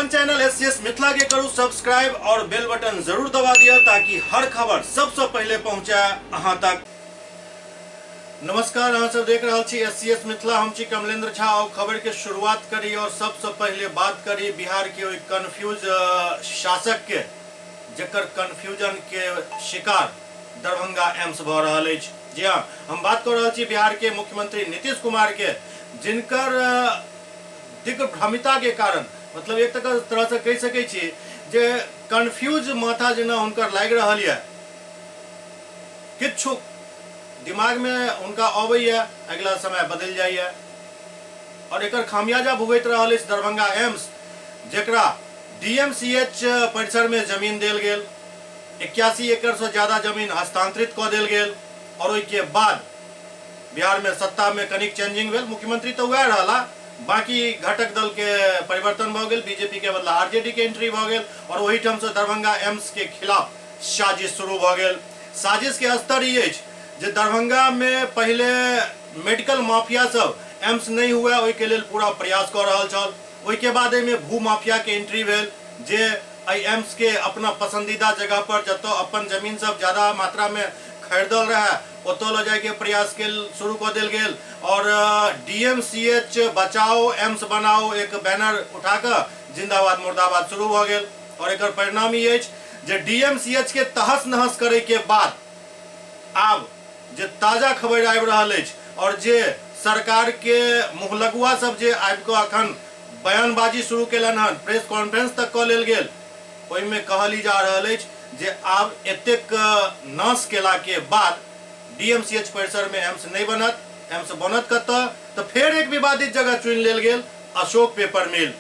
अपन channel S C S Mithila के करू सब्सक्राइब और बेल बटन जरूर दबा दिया ताकि हर खबर सबसे पहले पहुंचे अहां तक। नमस्कार, अहाँ सब देख रहल छी एस सी एस मिथिला, हम छी कमलेंद्र झा। और खबर के शुरुआत करी और सबसे पहले बात करी बिहार के ओहि कंफ्यूज शासक के, जकर कंफ्यूजन के शिकार दरभंगा एम्स भऽ रहल अछि। जी हाँ, हम बात कऽ रहल छी बिहार के मुख्यमंत्री नीतीश कुमार के, जिनकर दिग्भ्रमिता के कारण, मतलब एक तरह से कहि सकै छी जे कंफ्यूज माथा जेना हुनकर लागि रहल यऽ, किछु दिमाग में हुनका अबैया, अगिला समय बदलि जाइया और एकर खामियाजा भुगति रहल अछि दरभंगा एम्स, जकरा डीएमसीएच परिसर में जमीन देल गेल, 81 एकड़ से ज्यादा जमीन हस्तांतरित कऽ देल गेल और ओहिके बाद बिहार में सत्ता में कनिक चेंजिंग भेल, मुख्यमंत्री तऽ वएह रहला, बाकी घटक दल के परिवर्तन भऽ गेल, बीजेपी के बदला आरजेडी के एंट्री भऽ गेल और ओहिठाम से दरभंगा एम्स के खिलाफ साजिश शुरू भऽ गेल। साजिश के स्तर ई अछि जे दरभंगा में पहिले मेडिकल माफिया सब एम्स नहीं हुए ओहिके लेल पूरा प्रयास कऽ रहल छल। ओहिके बाद एहिमे भू माफिया के एंट्री भेल जे एहि एम्स के अपना पसंदीदा जगह पर जतऽ अपन जमीन सब ज्यादा मात्रा में खरीदल रहे ओतऽ लऽ जायके प्रयास के शुरू कऽ देल गेल और डीएमसीएच बचाओ एम्स बनाओ एक बैनर उठा कऽ जिंदाबाद मुर्दाबाद शुरू भऽ गेल। और एकर परिणाम ई अछि जे डीएमसीएच के तहस नहस करे के बाद आब जे ताजा खबर आबि रहल अछि और जे सरकार के मुँहलगुआ सब जे आबि कऽ अखन बयानबाजी शुरू केलनि हन, प्रेस कॉन्फ्रेंस तक कऽ लेल गेल, ओहिमे कहल ई जा रहल अछि जे आब एतेक नाश केला के बाद डीएमसीएच परिसर में एम्स नहीं बनत। एम्स बनत कतऽ? तऽ फेर एक विवादित जगह चुनि लेल गेल, अशोक पेपर मिल।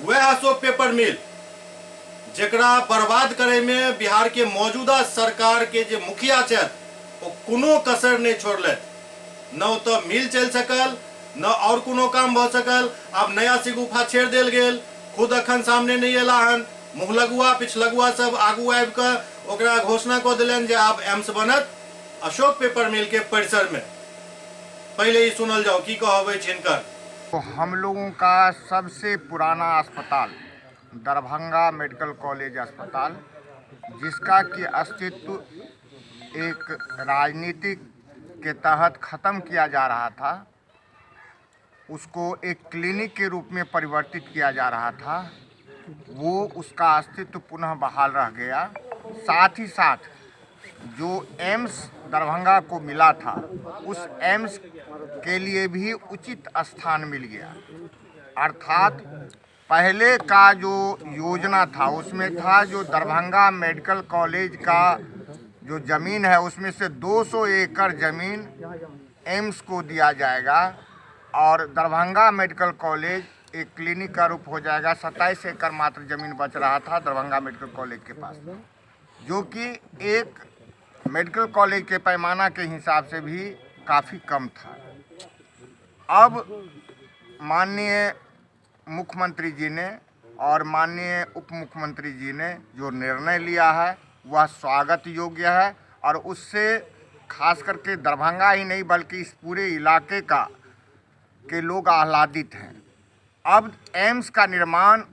वएह अशोक पेपर मिल जकरा बर्बाद करे में बिहार के मौजूदा सरकार के जे मुखिया छथि ओ कोनो कसर नहीं छोड़लथि, न ओतऽ मिल चलि सकल न और कोनो काम भऽ सकल। आब नया सिगुफा छेड़ देल गेल, खुद अखन सामने नहीं एला हन, मुँहलगुआ पिछलगुआ सब आगू आबि कऽ ओकरा घोषणा कऽ देलनि जे आब एम्स बनत अशोक पेपर मिल के परिसर में। पहले ही सुनल जाओ की कहब अछि हिनकर। तो हम लोगों का सबसे पुराना अस्पताल दरभंगा मेडिकल कॉलेज अस्पताल, जिसका कि अस्तित्व एक राजनीतिक के तहत ख़त्म किया जा रहा था, उसको एक क्लिनिक के रूप में परिवर्तित किया जा रहा था, वो उसका अस्तित्व पुनः बहाल रह गया। साथ ही साथ जो एम्स दरभंगा को मिला था उस एम्स के लिए भी उचित स्थान मिल गया। अर्थात पहले का जो योजना था उसमें था जो दरभंगा मेडिकल कॉलेज का जो ज़मीन है उसमें से 200 एकड़ ज़मीन एम्स को दिया जाएगा और दरभंगा मेडिकल कॉलेज एक क्लिनिक का रूप हो जाएगा। 27 एकड़ मात्र ज़मीन बच रहा था दरभंगा मेडिकल कॉलेज के पास, जो कि एक मेडिकल कॉलेज के पैमाना के हिसाब से भी काफ़ी कम था। अब माननीय मुख्यमंत्री जी ने और माननीय उप मुख्यमंत्री जी ने जो निर्णय लिया है वह स्वागत योग्य है और उससे खास करके दरभंगा ही नहीं बल्कि इस पूरे इलाके का के लोग आह्लादित हैं। अब एम्स का निर्माण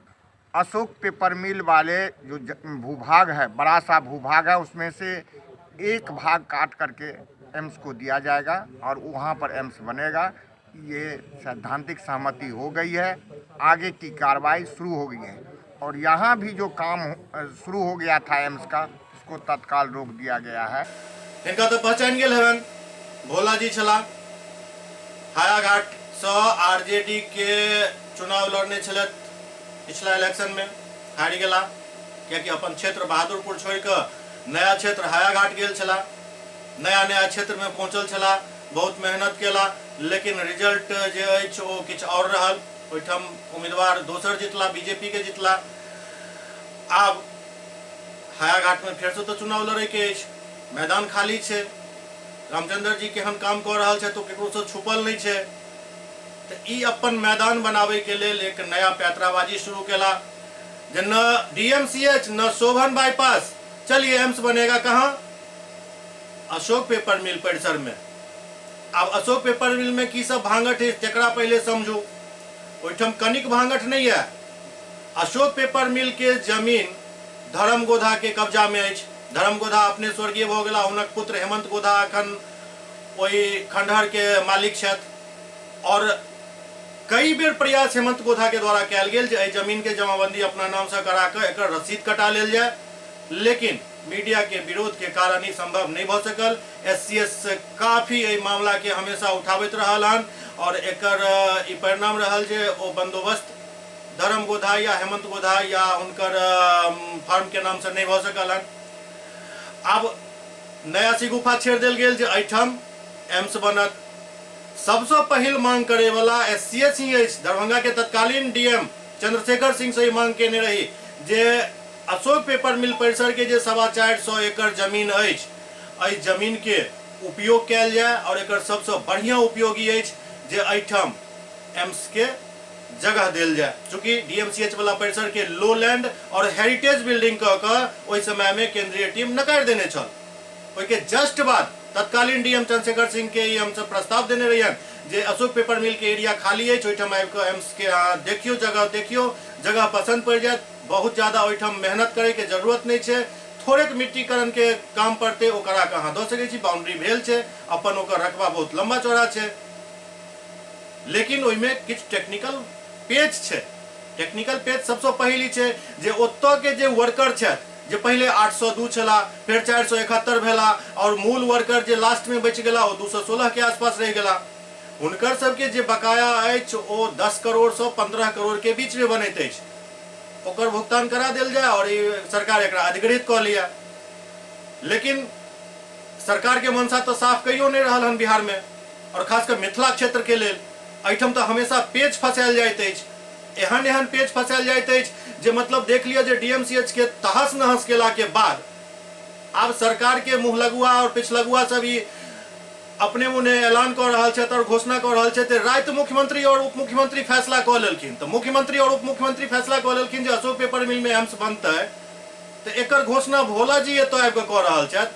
अशोक पेपर मिल वाले जो भूभाग है, बड़ा सा भूभाग है, उसमें से एक भाग काट करके एम्स को दिया जाएगा और वहाँ पर एम्स बनेगा। ये सैद्धांतिक सहमति हो गई है, आगे की कार्रवाई शुरू हो गई है और यहाँ भी जो काम शुरू हो गया था एम्स का, उसको तत्काल रोक दिया गया है। हिनका तो पहचान गेल हेबनि, भोला जी छला, हायाघाट सँ आरजेडी के चुनाव लड़ने छलथि पिछला इलेक्शन में, हारि गेला कियाकि अपन क्षेत्र बहादुरपुर छोड़ कऽ नया क्षेत्र हायाघाट गेल छला, नया नया क्षेत्र में पहुंचल छला, बहुत मेहनत केला, लेकिन रिजल्ट जे अछि ओ किछु और रहल। ओहिठाम उम्मीदवार दोसर जितला, बीजेपी के जितला। आब हायाघाट में फेर से तो चुनाव लड़े के अछि, मैदान खाली छै, रामचंद्र जी केहन काम कऽ रहल छथि ओ केकरो से छुपल नहि छै, तऽ ई अपन मैदान बनाबै के लेल एक नया पैतराबाजी शुरू केला जे न डीएमसीएच न शोभन बाईपास, चलिए एम्स बनेगा कहाँ? अशोक पेपर मिल परिसर में। आब अशोक पेपर मिल में की सब भांगठ है तकरा पहले समझू। ओहिठाम कनिक भांगठ नहीं है, अशोक पेपर मिल के जमीन धर्म गोधा के कब्जा में अछि। धर्म गोधा अपने स्वर्गीय भऽ गेला, हुनक पुत्र हेमंत गोधा अखन ओहि खंडहर के मालिक छथि और कई बेर प्रयास हेमंत गोधा के द्वारा कयल गेल जे एहि जमीन के जमाबंदी अपना नाम से करा कऽ एकर रसीद कटा लेल जाय, लेकिन मीडिया के विरोध के कारण ई संभव नहि भऽ सकल। एस सी एस काफी एहि मामला के हमेशा उठाबैत रहल हन और एकर ई परिणाम रहल जे ओ बंदोबस्त धर्म गोधा या हेमंत गोधा या हुनकर फर्म के नाम से नहि भऽ सकल हन। आब नया सिगुफा छेड़ देल गेल जे एहिठाम एम्स बनत। सबसँ पहिल मांग करे वाला एस सी एस ही अछि। दरभंगा के तत्कालीन डी एम चंद्रशेखर सिंह से ई मांग केने रही जे अशोक पेपर मिल परिसर के जे 425 एकड़ जमीन अछि, एहि जमीन के उपयोग कयल जाय और एकर सबसँ बढ़िया उपयोग ई अछि जे एहिठाम एम्स के जगह देल जाय। चूँकि डी एम सी एच वाला परिसर के लो लैंड और हेरिटेज बिल्डिंग कऽ कऽ ओहि समय में केंद्रीय टीम नकारि देने छल। ओहिके जस्ट बाद तत्कालीन डी एम चंद्रशेखर सिंह के ई हमसब प्रस्ताव देने रहियनि जे अशोक पेपर मिल के एरिया खाली अछि, ओहिठाम आबि कऽ एम्स के अहाँ देखियौ, जगह देखियौ, जगह पसंद पड़ि जायत, बहुत ज्यादा ओहिठाम मेहनत करे के जरूरत नहि छै, थोड़ेक मिट्टीकरण के काम पड़तै ओ करा कऽ अहाँ दऽ सकै छी, बाउंड्री भेल छै, अपन ओकर रकबा बहुत लम्बा चौड़ा छै, लेकिन ओहिमे किछु टेक्निकल पेच छै। टेक्निकल पेच सबसँ पहिल ई छै जे ओतऽ के जे वर्कर छथि जे पहिले 802 छला, फेर 471 भेला और मूल वर्कर जे लास्ट में बचि गेला ओ 216 के आसपास रहि गेला, हुनकर सबके जे बकाया अछि ओ 10 करोड़ सँ 15 करोड़ के बीच में बनैत अछि, ओकर भुगतान करा देल जाय और ई सरकार एकरा अधिग्रहित कऽ लिअ। लेकिन सरकार के मंशा तऽ साफ कहियो नहि रहल हन बिहार में और खास कऽ मिथिला क्षेत्र के लेल। एहिठाम तऽ हमेशा पेच फसायल जाइत अछि, एहन एहन पेच फसायल जाइत अछि जे मतलब देख लिअ जे डी एम सी एच के तहस नहस केला के बाद आब सरकार के मुँह लगुआ और पिछलगुआ सब ई अपने मुँहे ऐलान कऽ रहल छथि और घोषणा कऽ रहल छथि। राति मुख्यमंत्री और उप मुख्यमंत्री फैसला कऽ लेलखिन, तऽ मुख्यमंत्री और उप मुख्यमंत्री फैसला कऽ लेलखिन जे अशोक पेपर मिल में एम्स बनतै, तऽ एकर घोषणा भोला जी एतऽ आबि कऽ कऽ रहल छथि।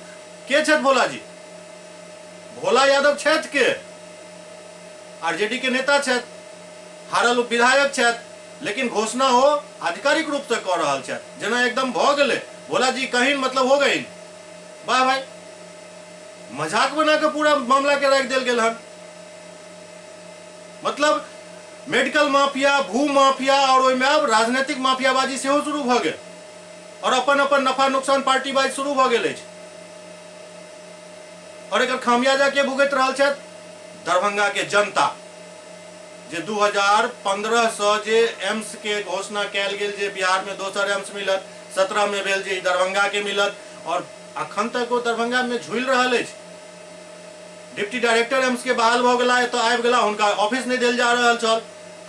के छथि भोला जी? भोला यादव छथि के? आरजेडी के नेता छथि, हारल विधायक छथि, लेकिन घोषणा ओ आधिकारिक रूप से कऽ रहल छथि, जेना एकदम भऽ गेलै भोला जी कहीन मतलब हो गई। वाह भाई, मजाक बना कऽ पूरा मामला के राखि देल गेल हन। मतलब मेडिकल माफिया, भू माफिया और ओहिमे आब राजनीतिक माफियाबाजी सेहो शुरू भऽ गेल और अपन अपन नफा नुकसान पार्टीबाजी शुरू भऽ गेल अछि और एकर खामियाजा के भुगति रहल छथि? दरभंगा के जनता, जे 2015 सँ जे एम्स के घोषणा कयल गेल जे बिहार में दोसर एम्स मिलत, 17 में भेल जे ई दरभंगा के मिलत और अखन तक ओ दरभंगा में झूलि रहल अछि। डिप्टी डायरेक्टर एम्स के बहाल भऽ गेला, एतऽ आबि गेला, हुनका ऑफिस नहि देल जा रहल छल,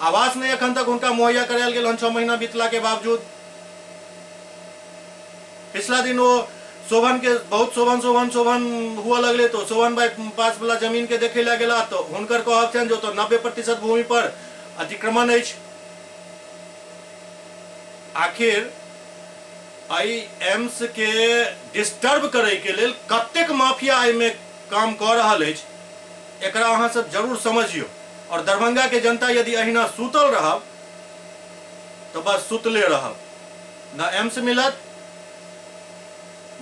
आवास नहि अखन तक हुनका मुहैया करायल गेल हन 6 महीना बीतला के बावजूद। पिछला दिन ओ शोभन के बहुत शोभन शोभन शोभन हुआ लगले तो शोभन भाई पास वाला जमीन के देखे ला गेला तो हुनकर कहब छनि जे ओतऽ 90% भूमि पर अतिक्रमण अछि। आखिर एहि एम्स के डिस्टर्ब करे के लेल कतेक माफिया एहिमे काम कऽ रहल अछि, एकरा अहाँ सब जरूर समझियौ। और दरभंगा के जनता यदि अहिना सुतल रहब तो बस सुतले रहब, न एम्स मिलत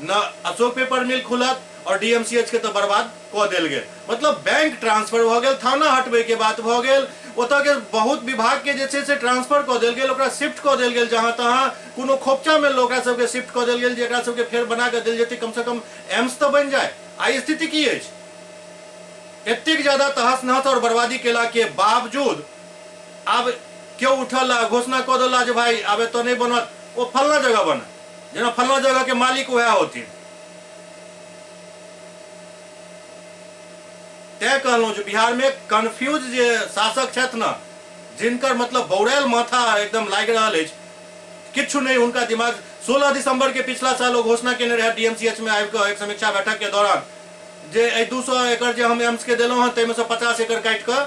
न अशोक पेपर मिल खुलत और डीएमसीएच के तो बर्बाद कऽ देल गेल। मतलब बैंक ट्रांसफर भऽ गेल, थाना हटबै के बात भऽ गेल, ओतऽ के बहुत विभाग के जे छै से ट्रांसफर कऽ देल गेल, ओकरा शिफ्ट कऽ देल गेल, जहाँ तहाँ कोनो खोपचा में ओकरा सबके शिफ्ट कऽ देल गेल जे एकरा सबके फेर बना कऽ देल जेतै, कम से कम एम्स तऽ बनि जाय। आइ स्थिति की अछि? एतेक ज्यादा तहस नहस और बर्बादी केला के बावजूद आब केओ उठल आ घोषणा कऽ देला जे भाई आब एतऽ नहि बनत, ओ फलना जगह बनत, जेना फलना जगह के मालिक वएह होथिन। तैं कहलहुँ जे बिहार में कंफ्यूज जे शासक छथि ने, जिनकर मतलब बौरायल माथा एकदम लागि रहल अछि, किछु नहि हुनका दिमाग। 16 दिसंबर के पिछला साल ओ घोषणा केने रहै डीएमसीएच में आबि कऽ एक समीक्षा बैठक के दौरान जे एहि 200 एकड़ जे हम एम्स के देलहुँ हँ ताहिमे सँ 50 एकड़ काटि कऽ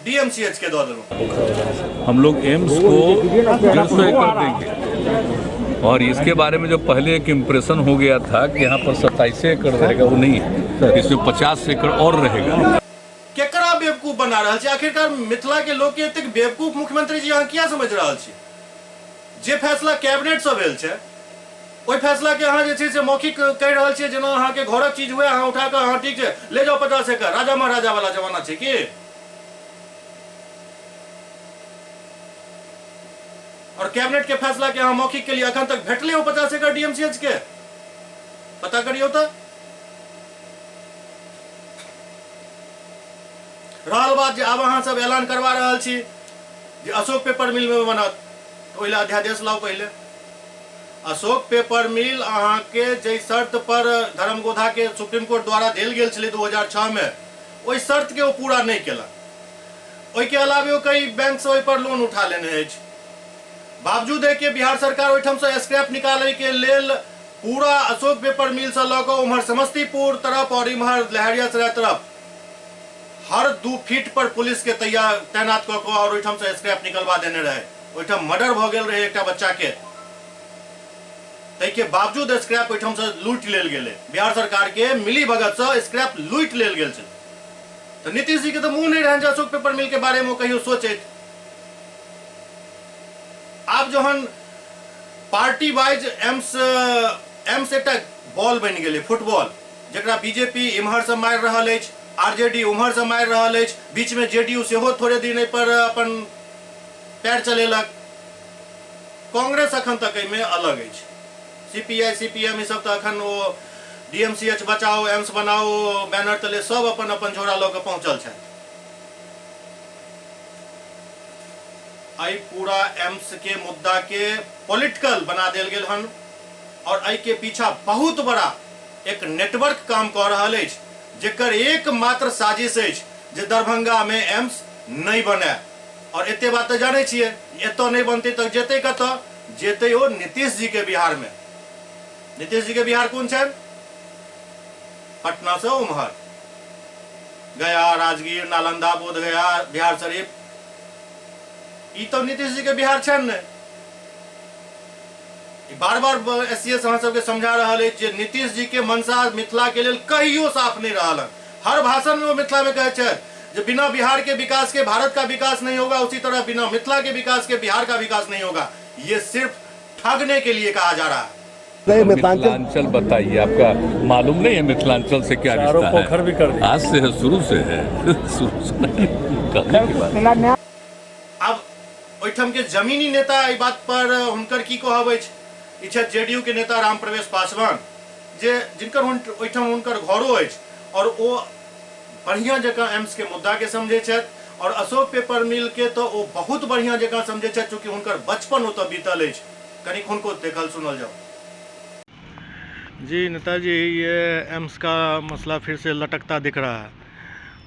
डीएमसीएच के दऽ देलहुँ। हम लोग एम्स को 150 एकड़ देंगे और इसके बारे में जो पहले एक इम्प्रेशन हो गया था कि यहाँ पर 27 एकड़ रहेगा, वो नहीं है, इसमें 50 एकड़ और रहेगा। केकरा बेवकूफ बना रहल छी आखिरकार? मिथिला के लोग के एतेक बेवकूफ मुख्यमंत्री जी अहाँ किया समझ रहल छी? जे फैसला कैबिनेटसँ भेल छै ओहि फैसलाके अहाँ जे छै से मौखिक कहि रहल छियै, जेना अहाँके घरक चीज हुए, अहाँ उठा कऽ अहाँ ठीक छै ले जाउ 50 एकड़। राजा महाराजा वाला जमाना छै की? और कैबिनेट के फैसला के अहाँ मौखिक के लिए अखन तक भेटले ओ 50 एकड़ डीएमसीएच के? पता करियौ। तऽ रहल बात जे आब अहाँ सब ऐलान करवा रहल छी जे अशोक पेपर मिल में बनत, तऽ ओहि लए अध्यादेश लाउ पहिले। अशोक पेपर मिल अहाँके जाहि शर्त पर धर्मगोधा के सुप्रीम कोर्ट द्वारा देल गेल छलै 2006 में, ओहि शर्त के ओ पूरा नहि केलक। ओहिके अलावे ओ कई बैंक से ओहि पर लोन उठा लेने अछि। बावजूद एहिके बिहार सरकार ओहिठामसँ स्क्रैप निकालैके लेल पूरा अशोक पेपर मिलसँ लऽ कऽ उम्हर समस्तीपुर तरफ और इम्हर लहेरियासराय तरफ हर 2 फीट पर पुलिस के तैयार तैनात कऽ कऽ और ओहिठामसँ स्क्रैप निकलवा देने रहै। ओहिठाम मर्डर भऽ गेल रहै एकटा बच्चाके, ताहिके बावजूद स्क्रैप ओहिठामसँ लूटि लेल गेलै। बिहार सरकारके मिली भगतसँ स्क्रैप लूटि लेल गेल छलै। तऽ नीतीश जीके तऽ मुँह नहि रहनि जे अशोक पेपर मिलके बारेमे ओ कहियो सोचैत। आब जहन पार्टी वाइज एम्स एम्स एकटा बॉल बनि गेलै, फुटबॉल, जकरा बीजेपी इम्हरसँ मारि रहल अछि, आरजेडी उम्हरसँ मारि रहल अछि, बीचमे जेडीयू सेहो थोड़े दिन एहिपर अपन पैर चलेलक, कांग्रेस अखन तक एहिमे अलग अछि। सीपीआई सीपीएम ई सब तऽ अखन ओ डीएमसीएच बचाओ एम्स बनाओ बैनर तले सब अपन अपन झोरा लऽ कऽ पहुँचल छथि। एहि पूरा एम्स के मुद्दा के पॉलिटिकल बना देल गेल हन और एहि के पीछा बहुत बड़ा एक नेटवर्क काम कऽ रहल अछि, जेकर एकमात्र साजिश अछि जे दरभंगा में एम्स नहि बने। और एते बात तऽ जानै छियै, एतऽ नहि बनतै तऽ जेतै कतऽ? जेतै ओ नीतीश जी के बिहार में। नीतीश जी के बिहार कोन छनि? पटना से उम्हर गया, राजगीर, नालंदा, बोधगया, बिहार शरीफ, ई तऽ नीतीश जी के बिहार छनि ने। बार बार एस सी एस अहाँ सबके समझा रहल अछि जे नीतीश जी के मंशा मिथिला के लेल कहियो साफ नहीं रहल हन। हर भाषण में वो मिथिला में कहै छथि जे बिना बिहार के विकास के भारत का विकास नहीं होगा, उसी तरह बिना मिथिला के विकास के बिहार का विकास नहीं होगा। ये सिर्फ ठगने के लिए कहा जा रहा है। मिथिलांचल बताइए, आपका मालूम नहीं है मिथिलांचल से क्या रिश्ता है? पोखर भी कर दिया। आज से है, शुरू से है, शुरू से नहीं, कहने की बात। आब ओहिठाम के जमीनी नेता एहि बात पर हुनकर की कहब अछि? ई छथि जेडीयू के नेता राम प्रवेश पासवान, जे जिनकर ओहिठाम हुनकर घरो अछि और ओ बढ़िया जकाँ एम्स के मुद्दा के समझै छथि और अशोक पेपर मिल के तऽ ओ बहुत बढ़िया जकाँ समझै छथि, चूँकि हुनकर बचपन ओतऽ बीतल अछि। कनिक हुनको देखल सुनल जाउ। जी नेताजी, ये एम्स का मसला फिर से लटकता दिख रहा है।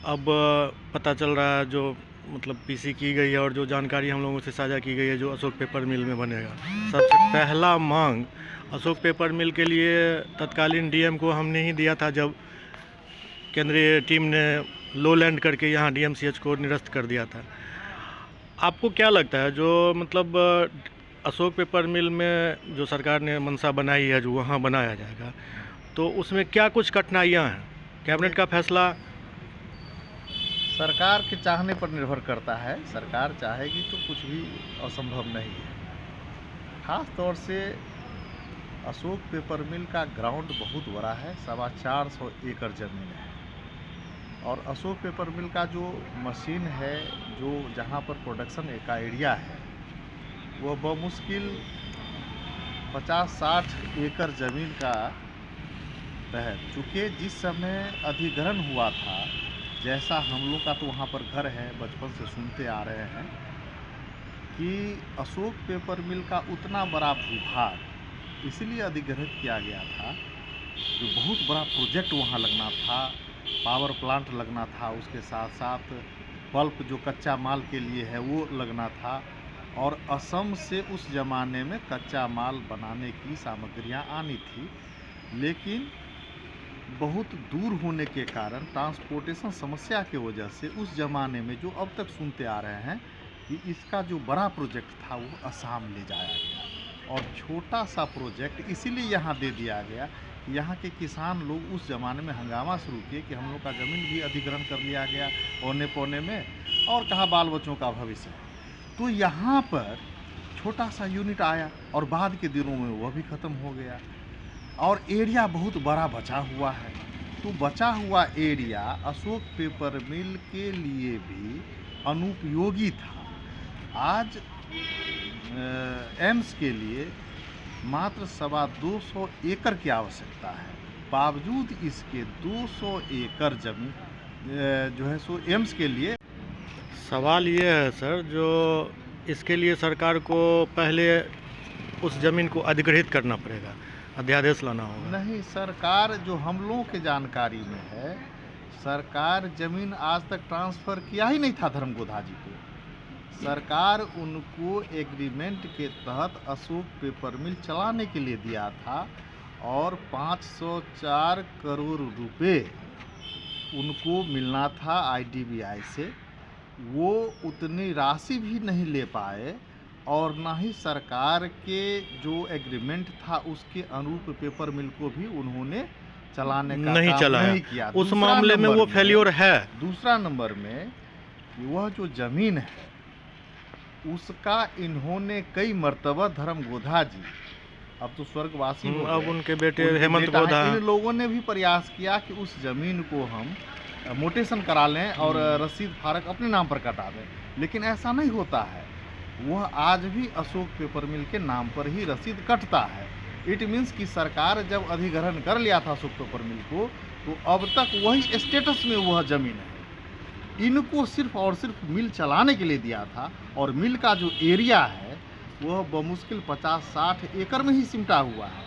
अब पता चल रहा है जो मतलब पीसी की गई है और जो जानकारी हम लोगों से साझा की गई है जो अशोक पेपर मिल में बनेगा। सबसे पहला मांग अशोक पेपर मिल के लिए तत्कालीन डीएम को हमने ही दिया था, जब केंद्रीय टीम ने लो लैंड करके यहाँ डीएमसीएच को निरस्त कर दिया था। आपको क्या लगता है जो मतलब अशोक पेपर मिल में जो सरकार ने मंशा बनाई है जो वहाँ बनाया जाएगा, तो उसमें क्या कुछ कठिनाइयाँ हैं? कैबिनेट का फैसला सरकार के चाहने पर निर्भर करता है। सरकार चाहेगी तो कुछ भी असंभव नहीं है। खास तौर से अशोक पेपर मिल का ग्राउंड बहुत बड़ा है, 425 एकड़ ज़मीन है और अशोक पेपर मिल का जो मशीन है, जो जहाँ पर प्रोडक्शन का एरिया है, वह बमुश्किल 50-60 एकड़ ज़मीन का है। चूँकि जिस समय अधिग्रहण हुआ था, जैसा हम लोग का तो वहाँ पर घर है, बचपन से सुनते आ रहे हैं कि अशोक पेपर मिल का उतना बड़ा भूभाग इसलिए अधिग्रहित किया गया था जो बहुत बड़ा प्रोजेक्ट वहाँ लगना था, पावर प्लांट लगना था, उसके साथ साथ पल्प जो कच्चा माल के लिए है वो लगना था और असम से उस ज़माने में कच्चा माल बनाने की सामग्रियाँ आनी थी, लेकिन बहुत दूर होने के कारण ट्रांसपोर्टेशन समस्या के वजह से उस ज़माने में जो अब तक सुनते आ रहे हैं कि इसका जो बड़ा प्रोजेक्ट था वो असम ले जाया गया और छोटा सा प्रोजेक्ट इसीलिए यहाँ दे दिया गया। यहाँ के किसान लोग उस ज़माने में हंगामा शुरू किए कि हम लोग का ज़मीन भी अधिग्रहण कर लिया गया औने पौने में और कहाँ बाल बच्चों का भविष्य है। तो यहाँ पर छोटा सा यूनिट आया और बाद के दिनों में वह भी ख़त्म हो गया और एरिया बहुत बड़ा बचा हुआ है। तो बचा हुआ एरिया अशोक पेपर मिल के लिए भी अनुपयोगी था। आज एम्स के लिए मात्र 225 एकड़ की आवश्यकता है, बावजूद इसके 200 एकड़ ज़मीन जो है सो एम्स के लिए। सवाल ये है सर, जो इसके लिए सरकार को पहले उस ज़मीन को अधिग्रहित करना पड़ेगा, अध्यादेश लाना होगा। नहीं, सरकार जो हम लोगों के जानकारी में है, सरकार ज़मीन आज तक ट्रांसफ़र किया ही नहीं था धर्म गोधा जी को। सरकार उनको एग्रीमेंट के तहत अशोक पेपर मिल चलाने के लिए दिया था और 504 करोड़ रुपए उनको मिलना था आईडीबीआई से। वो उतनी राशि भी नहीं ले पाए और ना ही सरकार के जो एग्रीमेंट था उसके अनुरूप पेपर मिल को भी उन्होंने चलाने का नहीं काम चलाया। नहीं किया। उस मामले में वो फेल्योर है। दूसरा नंबर में वह जो ज़मीन है उसका इन्होंने कई मर्तबा धर्म गोधा जी, अब तो स्वर्गवासी हो अब गए, उनके बेटे हेमंत बेटा गोधा, इन लोगों ने भी प्रयास किया कि उस ज़मीन को हम मोटेशन करा लें और रसीद फारक अपने नाम पर कटा दें, लेकिन ऐसा नहीं होता है। वह आज भी अशोक पेपर मिल के नाम पर ही रसीद कटता है। It means कि सरकार जब अधिग्रहण कर लिया था अशोक पेपर मिल को, तो अब तक वही स्टेटस में वह ज़मीन है। इनको सिर्फ और सिर्फ मिल चलाने के लिए दिया था और मिल का जो एरिया है वह बमुश्किल 50-60 एकड़ में ही सिमटा हुआ है।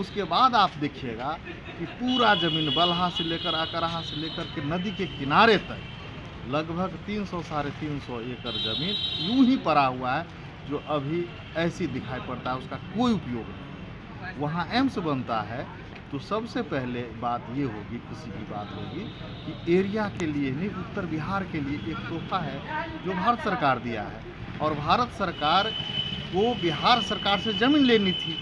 उसके बाद आप देखिएगा कि पूरा ज़मीन बलहा से लेकर अकराहा से लेकर के नदी के किनारे तक लगभग 300-350 एकड़ ज़मीन यूं ही पड़ा हुआ है, जो अभी ऐसी दिखाई पड़ता है, उसका कोई उपयोग नहीं है। वहाँ एम्स बनता है तो सबसे पहले बात ये होगी, खुशी की बात होगी कि एरिया के लिए नहीं, उत्तर बिहार के लिए एक तोहफा है जो भारत सरकार दिया है। और भारत सरकार को बिहार सरकार से ज़मीन लेनी थी,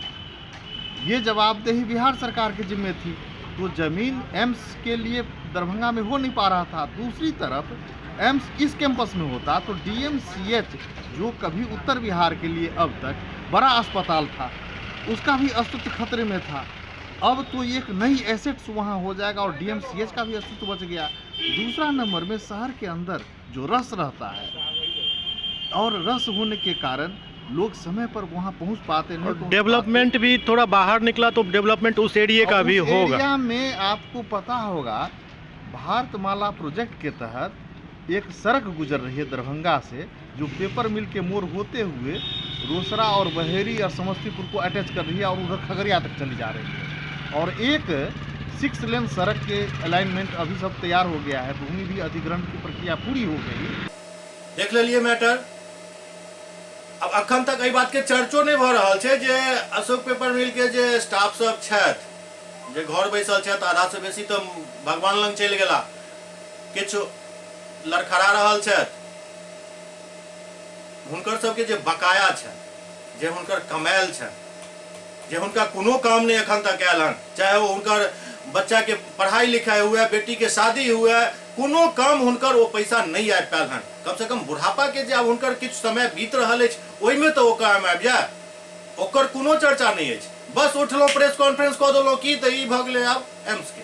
ये जवाबदेही बिहार सरकार के जिम्मे थी। तो ज़मीन एम्स के लिए दरभंगा में हो नहीं पा रहा था। दूसरी तरफ एम्स इस कैंपस में होता तो डीएमसीएच जो कभी उत्तर बिहार के लिए अब तक बड़ा अस्पताल था, उसका भी अस्तित्व खतरे में था। अब तो एक नई एसेट्स वहाँ हो जाएगा और डीएमसीएच का भी अस्तित्व बच गया। दूसरा नंबर में शहर के अंदर जो रस रहता है और रस होने के कारण लोग समय पर वहाँ पहुँच पाते नहीं। और डेवलपमेंट भी थोड़ा बाहर निकला तो डेवलपमेंट उस एरिया का भी होगा। एरिया में आपको पता होगा भारतमाला प्रोजेक्ट के तहत एक सड़क गुजर रही है दरभंगा से, जो पेपर मिल के मोड़ होते हुए रोसड़ा और बहेरी और समस्तीपुर को अटैच कर रही है और उधर खगड़िया तक चली जा रही है। और एक 6 लेन सड़क के अलाइनमेंट अभी सब तैयार हो गया है, भूमि भी अधिग्रहण की प्रक्रिया पूरी हो गई। देख लिए मैटर। अब अखन तक एहि बात के चर्चो नहीं भऽ रहल छै जे अशोक पेपर मिल के जे स्टाफ सब छथि, जे घर बैसल छथि, आधा से बेसी तऽ भगवान लग चलि गेला, किछु लड़खड़ा रहल छथि, हुनकर सबके जे बकाया छनि, जे हुनकर कमायल छनि, जे हुनका कोनो काम नहीं अखन तक आयल हन, चाहे वो हुनकर बच्चा के पढ़ाई लिखाई हुए, बेटी के शादी हुए, कोनो काम हुनकर वो पैसा नहीं आबि पायल हन। कम से कम बुढ़ापा के जे आब हुनकर किछु समय बीत रहल अछि ओहिमे तऽ ओ काम आबि जाय, ओकर कोनो चर्चा नहीं अछि। बस उठलहुँ प्रेस कॉन्फ्रेंस कऽ देलहुँ की तऽ ई भऽ गेलै आब एम्स के।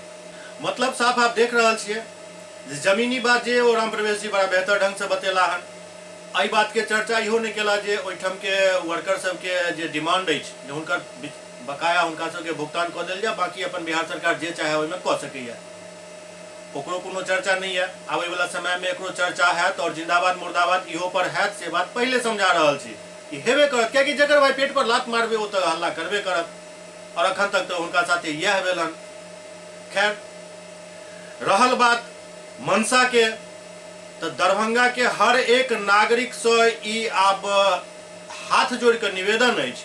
मतलब साफ आप देख रहल छियै जे जमीनी बात जे ओ राम प्रवेश जी बड़ा बेहतर ढंग से बतेला हन। एहि बात के चर्चा इहो नहीं केला जे ओहिठाम के वर्कर सबके जे डिमांड अछि जे हुनकर बकाया हुनका सबके भुगतान कऽ देल जाय, बाकी अपन बिहार सरकार जे चाहे ओहिमे कऽ सकैए, ओकरो कोनो चर्चा नहीं है। आबै वाला समय में एकरो चर्चा हैत और जिंदाबाद मुर्दाबाद इहो पर हैत, से बात पहले समझा रहल छी कि हेबे करत, कियाकि जकर भाई पेट पर लात मारबे ओ तऽ हल्ला करबे करत और अखन तक तऽ हुनका साथे इएह भेलन। खैर रहल बात मनसा के, तो दरभंगा के हर एक नागरिक से ई आब हाथ जोड़ के निवेदन अछि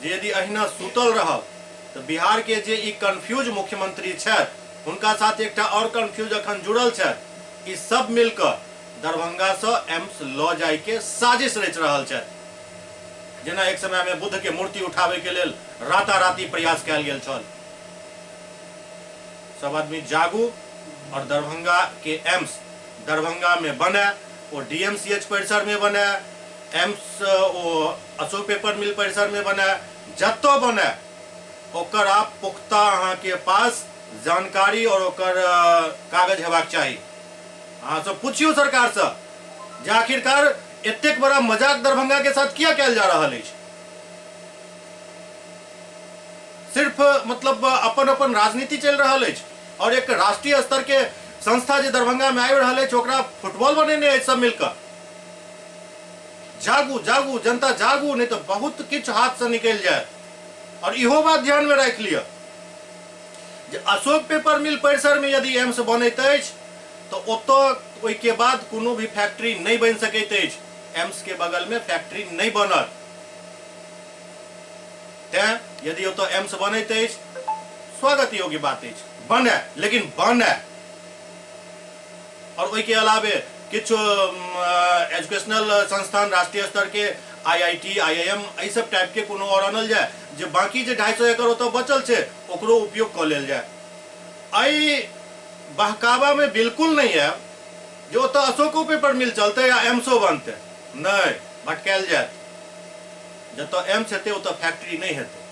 जे यदि अहिना सुतल रहब तो बिहार के जे ई कंफ्यूज मुख्यमंत्री छथि, हुनका साथ एकटा और कंफ्यूज अखन जुड़ल छथि, ई सब मिलकर दरभंगा से एम्स लऽ जाय के साजिश रचि रहल छथि। जेना एक समय में बुद्ध के मूर्ति उठावे के लेल राताराती प्रयास कयल गेल छल। सब आदमी जागू और दरभंगा के एम्स दरभंगा में बने, वो डीएमसीएच परिसर में बने, एम्स ओ अशोक पेपर मिल परिसरमे बने, जतऽ बने ओकर आब पुख्ता अहाँके पास जानकारी और ओकर कागज हेबाक चाही। अहाँ सब पुछियौ सरकारसँ जे आखिरकार एतेक बड़ा मजाक दरभंगा के साथ किया कयल जा रहल अछि। सिर्फ मतलब अपन अपन राजनीति चलि रहल अछि और एक राष्ट्रीय स्तर के संस्था जे दरभंगा में आबि रहल अछि ओकरा फुटबॉल बनेने अछि सब मिलकर। जागू जागू जनता जागू, नहीं तो बहुत किछु हाथ से निकलि जायत। और इहो बात ध्यान में राखि लिअ जे अशोक पेपर मिल परिसर में यदि एम्स बनैत अछि तो ओतऽ ओहिके बाद कोनो भी फैक्ट्री नहि बनि सकैत अछि। एम्स के बगल में फैक्ट्री नहि बनत। तें यदि ओतऽ एम्स बनैत अछि स्वागत योग्य बात अछि, बने, लेकिन बने। और ओहिके अलावे किछु एजुकेशनल संस्थान राष्ट्रीय स्तर के आईआईटी, आईआईएम एहि सब टाइप के कोनो और आनल जाय जे बाकी जे 250 एकड़ ओतऽ बचल छै ओकरो उपयोग कऽ लेल जाय। एहि बहकावा में बिल्कुल नहीं आयब जे ओतऽ अशोको पेपर मिल चलतै या एम्सो बनतै, नहि, भटकायल जायत। जतऽ एम्स हेतै ओतऽ फैक्ट्री नहि हेतै।